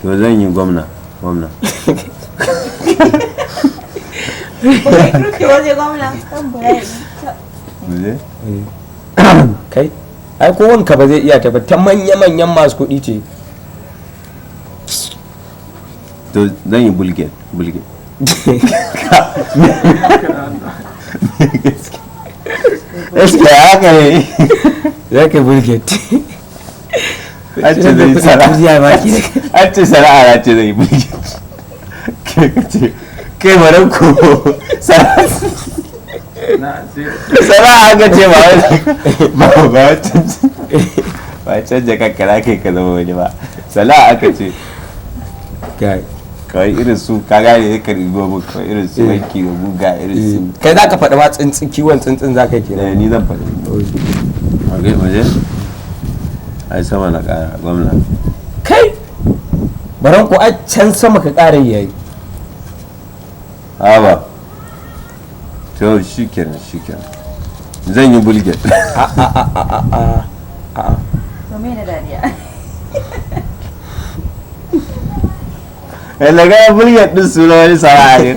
To zan yi gwamna, gwamna. Rufe waje gwamna kan bayani. Mu je? Kai, ai ko wanka ba zai iya ta ba, ta manya-manyan masu kuɗi ce. To zan yi bulget, bulget. Gaskiya haka ne. Za ka bulget. An ce zai yi sana'a. Duniya ma ki da An ce sana'a na ce zai yi bulget. Kai ka ce, kai baran ku sana'a. Na sai Sana'a aka ce ba wai ba ba ba canja kanka za ka yi ka zama wani ba. Sana'a aka ce. Kai. Kawai irin su ka gane ya karɓi goma kawai irin su wanki da guga irin su. Kai za ka faɗi ma tsuntsun, kiwon tsuntsun za ka yi kenan. Eh, ni zan faɗi. Ok, waje? Ai sama na ƙara gwamna. Kai, baran ku a can sama ka ƙara yi yayi. Haba. To shi kenan, shi kenan. Zan yi bulget. A a a a a a. To me na dariya? Yalla ga bulget din suna wani sana'a ne.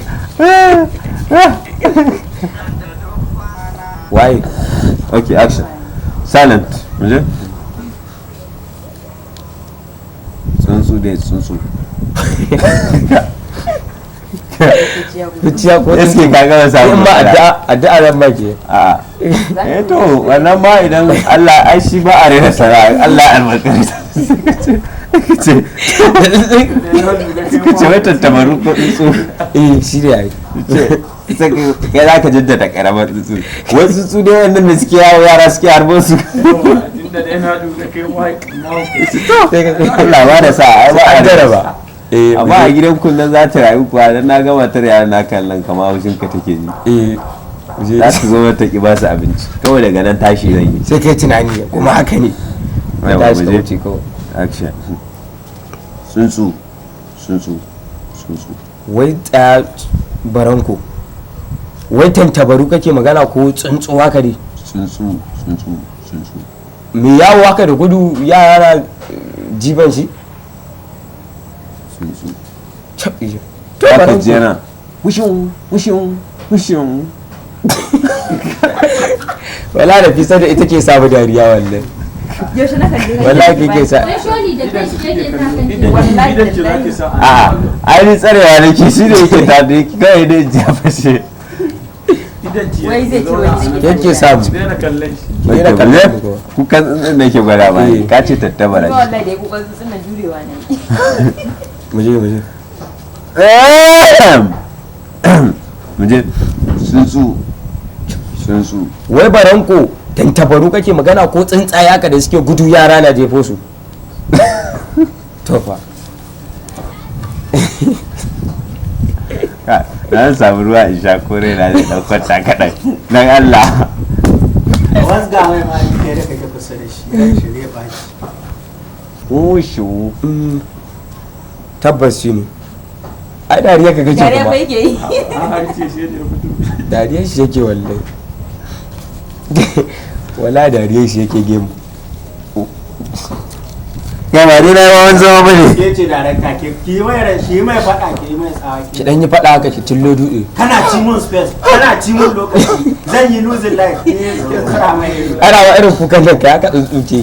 Waye? Ok, action. Silent. Muje? Tsuntsu dai tsuntsu. Zuciya ko Eske ka gama samun in ma matsala. addu'a, addu'a zan ba ke. A'a. Eh to wannan ma idan Allah ai shi ba a rena sana'a Allah ya albarkaci. Ce ce wai tattabaru ko tsuntsu. Eh, shi ne yayi. Ce sai kai za ka jaddada karamar tsuntsu. Wai tsuntsu dai wannan da suke yawo yara suke harbo su. Tunda dai na lura kai mahaukaci. Sai ka Allah ba da sa ai ba a an jaraba. Eh. Amma a gidan kullum za ta rayu kuwa dan na gama tare yara na kallon kama haushin ka take ji. Eh. Za su zo mata ki ba su abinci. Kawai daga nan tashi zan yi. Sai kai tunani kuma haka ne. Yawa, tashi mu ka je. wuce kawai. Action. Tsuntsu, tsuntsu, tsuntsu. Wai tsaya baranko, wai tantabaru kake magana ko tsuntsu haka dai? Tsuntsu, tsuntsu, tsuntsu. Me yawo haka da gudu yara na jiban shi. Tsuntsu. Cap ije. To Haka baranko ji yana wushin, wushin, wushin. Wala da fisa da ita ke samu dariya wallahi. Yaushe na kalli kai? Wallahi kike sa. Wai sholi da kai shi yake sa kan shi. Wallahi Idan ki za ki sa. A'a, ai ni tsarewa nake shi ne yake ta da yake kawai dai ji ya fashe. Idan ki Wai zai ce wai nake Yake samu. Daina kallon shi. Ki daina Ok, kallon mu je. shi kuma. Kukan tsuntsun da ke gwada ba Eh. ka ce tattabara Kuma shi. wallahi da ya kukan tsuntsun nan jurewa ne. Mu je, mu je. Mu je. Tsuntsu, tsuntsu. Wai baranko tantabaru kake magana ko tsuntsaye haka da suke gudu yara na jefo su? To fa. Ka, na samu ruwa in sha kore na zai ɗaukar ta kaɗan. Dan Allah. Wasga mai ma ni kai da kake kusa da shi ran shi zai baci. Wushu. Tabbas shi ne. Ai dariya ka kake Dariya fa kuma. yake yi. A harce shi da ya fito. Dariyar shi yake wallahi. Wala dariyar shi yake gemu. Kai ba dai na yi wawan zama ba ne. Ke ce darakta ke ki mai ran shi mai faɗa ki yi mai tsawa Ki ki. dan yi faɗa haka ki tillo dutse. Kana ci mun space, kana ci mun lokaci, zan yi losing life. Ke ke tsara mai ido. Ana wa irin kukan nan kai haka tsuntsuke.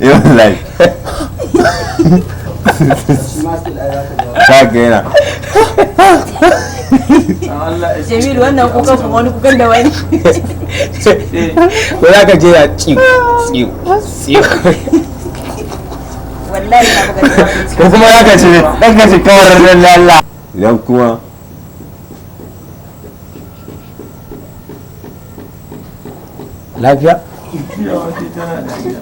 Eh wallahi. Shi ma still ai za ka ga. Ka ga yana. Allah ya Jamilu wannan kukan kuma wani kukan da wani. Ko za ka je ya tsiw tsiw tsiw. Wallahi na buga Ko kuma za ka ce Dan ka ce kawar nan lalla. Idan kuma lafiya? Juyawa ce tana dariya.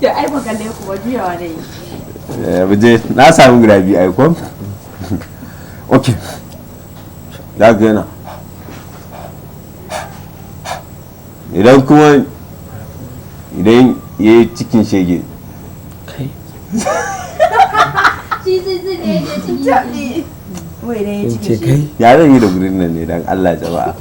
Ya ai ba kalle ku ba juyawa ne. eh, mu je na samu guda biyu ai ko? Ok. Za ka yana. Idan kuma idan ya yi cikin shege. Kai. Shi tsuntsun ne yake ciki. Wai dai ya In cike ce shi. kai. Ya zan yi da gurin nan ne dan Allah jama'a.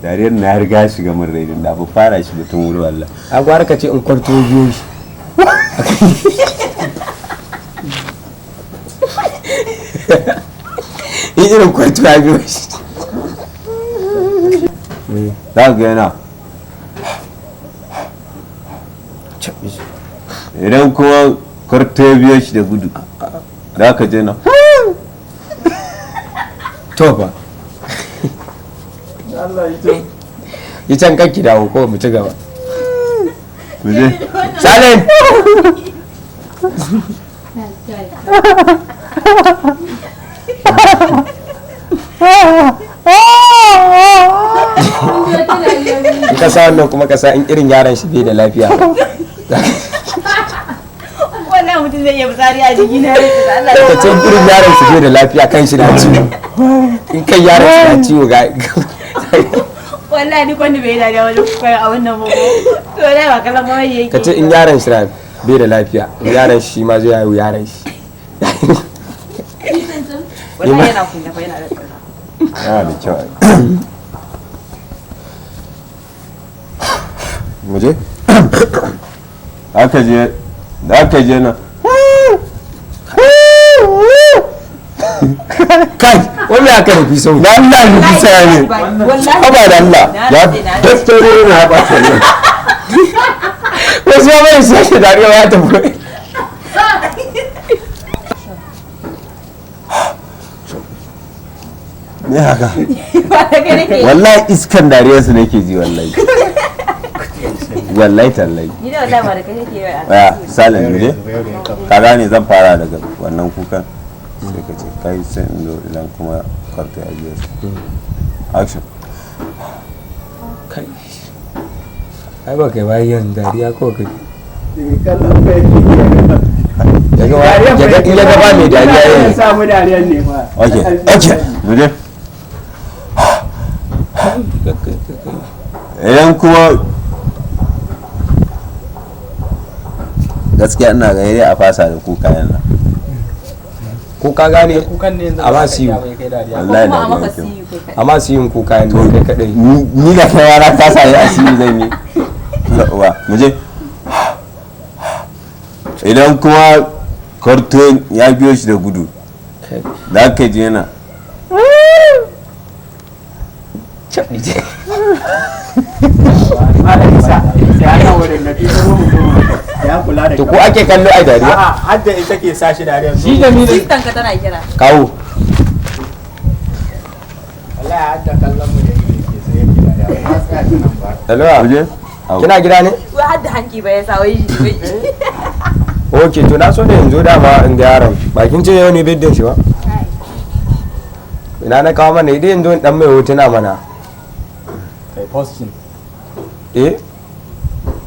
Dariyar na riga shiga min rai da ba fara shi da tun wuri wallahi. A gwara ka ce in kwarto biyo shi. In irin kwarto ya biyo shi. Za ka ga yana idan kuma kwarto ya biyo shi da gudu, za ka je na To fa. Allah ya ce. Yi can kakki dawo ko mu ci gaba. Mu je. Salim! In ka sa wannan kuma ka sa in irin yaron shi bai da lafiya. Wannan mutum zai iya fitsari a jiki na Allah. Ka ce irin yaron shi bai da lafiya kan shi na ciwo. In kai yaron shi na ciwo ga Wallahi duk wanda bai yi dariya wajen koyar a wannan ba ko. To wallahi ba kallon ba yake. Ka ce in yaron shi na bai da lafiya, in yaron shi ma zai haihu yaron shi. Wallahi yana kunya fa yana da tsara. Yana da kyau ai. Mu je. Za ka je na Kai, wani aka nufi sau. Da Allah ne bisa ne. Wallahi. Haba da Allah. Ya daftare na ba ta ne. Wasu ya bai sai dariya ya tafi. Ne haka? Ba da kai nake. Wallahi iskan dariyarsu nake ji wallahi. Wallahi tallahi. Ni da wallahi ba da kai nake yi. Ya, Salim mu je. Ka gane zan fara daga wannan kukan. Sai ka ce kai sai in zo idan kuma kwarto ya biyo su. Action. Kai. Ai ba kai bayan dariya ko kai. Kallon kai yake. Ya ga in ya ga ba mai dariya Ya ne. samu dariyar ne fa. Okay. Mu je. Idan kuma gaskiya ina ga dai a fasa da kuka yana. Ko ka gane Kukan ne yanzu A ba su yi. bai kai dariya. Wallahi Kuma a dariya maka kyau. siyu kai kaɗai. Amma su yin kuka yanzu kai kadai. Ni da kai na kasa yi asiri zan yi. Uwa, mu je. Idan kuma kwarto ya biyo shi da gudu, za ka je na Malam Isa, sai ana wurin na fi kuma mutum ya kula da To ko ake kallo ai dariya. A'a, hadda ita ke sa shi dariyar. Shi Jamilu Sistan ka tana kira. Kawo. Wallahi hadda kallon mu da yake ke sai yake dariya. Ba tsaya ta nan ba. Hello. Mu je. Kina gida ne? Wai har da hanki ba ya sa wai shi wai. Ok, to na so ne yanzu dama in ga yaron. Bakin ce yau ne biddin shi ba? Ina na kawo mana idan yanzu in dan mai hotuna mana. Kai posting. Eh?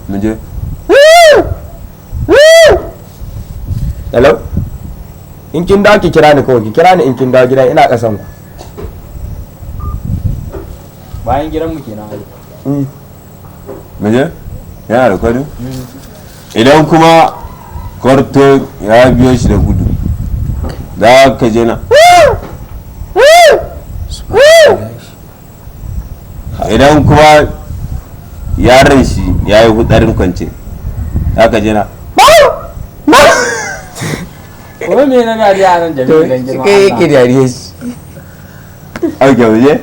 Mu je. Hello? In kin dawo ki kira ni kawai, ki kira ni in kin dawo gida ina kasan ku. Bayan gidan mu kenan ai. Mu je. Yana recording? Idan kuma kwarto ya biyo shi da gudu, za ka je na idan kuma yaron shi ya yi hutsarin kwance, za ka je na Ko me na dariya nan To, Jamilu dan girman kai yake Allah. dariya shi. Ok, mu je.